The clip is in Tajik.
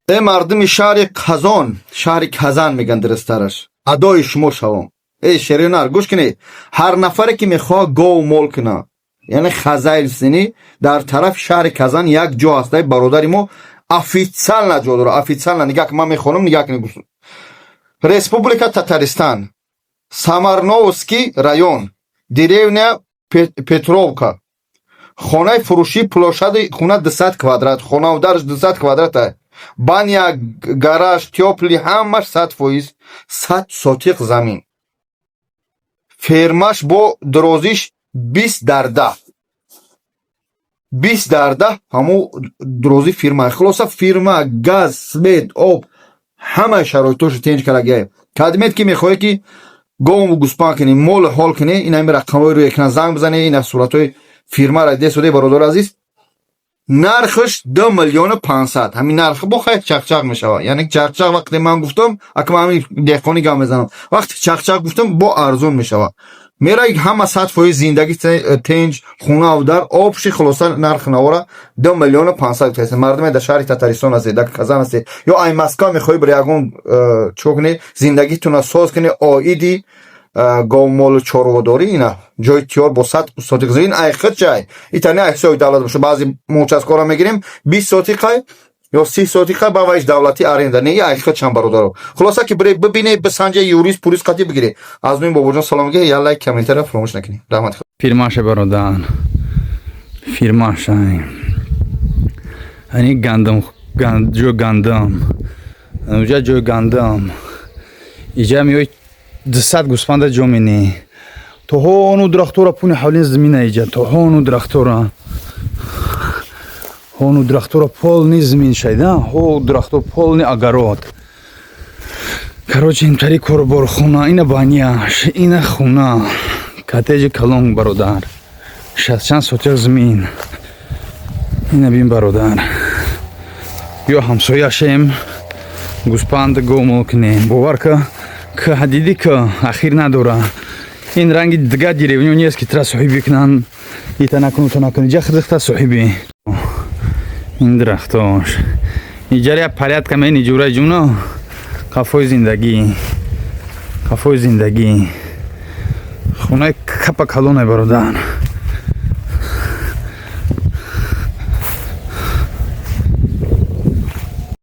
Э, мардуми шаҳри Қазон, шаҳри Казан меган дурусттараш, адои шумо шавом. Эй, шеринар, гӯш кунед. Ҳар нафаре, ки мехоҳад гов мол кунад, яъне хозяйственный, дар тарафи шаҳри Казан як ҷо ҳаст. Ай бародари мо официально ҷо дорад, официально. Нигаҳ кун, ман мехонам, нигаҳ кунед, гӯш. Республика Татарстан, Самарновский район, деревня Петровка, хонаи фурӯшӣ, площади хона 200 квадрат, хонаву дарш 200 квадрата, баня, гараж, тёплый, ҳамаш 100%, 100 сотиқ замин, фермаш бо дурозиш 20 дар 10, 20 дар 10, ҳамун дурози фирма. Хулоса, фирма, газ, свет, об, ҳамаи шароитошо тенҷ карагия. Кадмет ки мехоҳе, ки гову гӯспанд кунӣ, молу ҳол кунӣ, ин ҳами рақамҳои рӯи экран занг бизанед. Ина суратҳои фирмаро десоде, бародари азиз. Нархаш 2 миллиону 500. Ҳамин нарх бо хай чақчақ мешавад, яъне чақчақ вақте ман гуфтам, ака, ман ҳамин деҳқонӣ гап мезанам, вақте чақчақ гуфтам, бо арзон мешавад. Мераи, ҳама 100% зиндагӣ тенҷ, хонаву дар обши. Хулоса, нархи навора 2 миллиону 500 гуфтаст. Мардуме дар шаҳри Татаристон ҳастед, дар Казан ҳастед ё ай Москва мехоҳӣ бира ягон чо кунӣ, зиндагитона соз кунӣ, оиди говмолу чорводорӣ, ина ҷои тиёр бо 100 сотиқ замин. Ай худчай итани ай ҳисоби давлат боша. Баъзе участкора мегирем, 20 сотиқай ё 30 сотиқа, ба вайш давлатӣ аренда не, ай худчам, бародаро. Хулоса, ки бире, бибине, бисанҷе, юрист пурист қатӣ бигире. Аз нуи бобоҷон салом ге, я лайк, комментария фаромӯш накунӣ. Раҳмати. Фирмаша, бародар, фирмаша. Ани гандум, ҷои гандум, уҷа ҷои гандум. Иҷа меои, 200 гӯспанда ҷо менӣ. То ҳону дарахтора пуни ҳавлин замина иҷа, то ҳону дарахтора, ҳону дарахтора полный замин шайда, ҳо дарахто полный огород. Короче, интари корбор, хона, ина баняш, ина хона, коттеҷи калон, бародар, шастчанд сотиқ замин. Ина бин, бародар, ё ҳамсояшем, гӯспанд гомол кунем. Бовар ка, ка дидӣ, ка ахир надора. Ин ранги дига деревнё нест, ки тра соҳибӣ кунанд, ита накуну, та накуну. Иҷа хидихта соҳибӣ. Ин дарахтош иҷара порядка мени, ҷура ҷуно, қафои зиндагӣ, қафои зиндагӣ. Хонаи капа калоне, бародар.